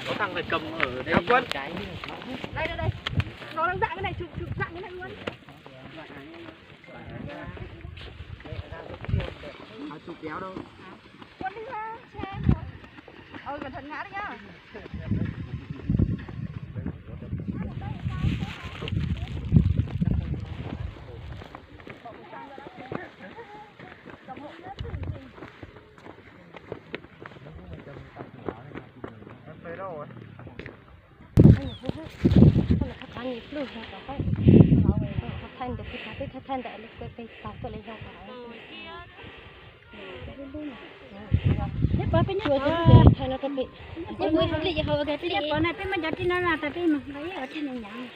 Có thằng này cầm ở đây. Đây, đây, đây. Nó đang dặn cái này, chụp, chụp dặn cái này luôn. Chụp kéo đâu. Con đi ra, xe em rồi. Ừ, cẩn thận ngã đấy nhá. Peb mus hauv li hauv ua ke peb, peb mus hauv li hauv ua ke peb, peb muab cov tib no los tas peb mus hauv ib ua tib no nyav.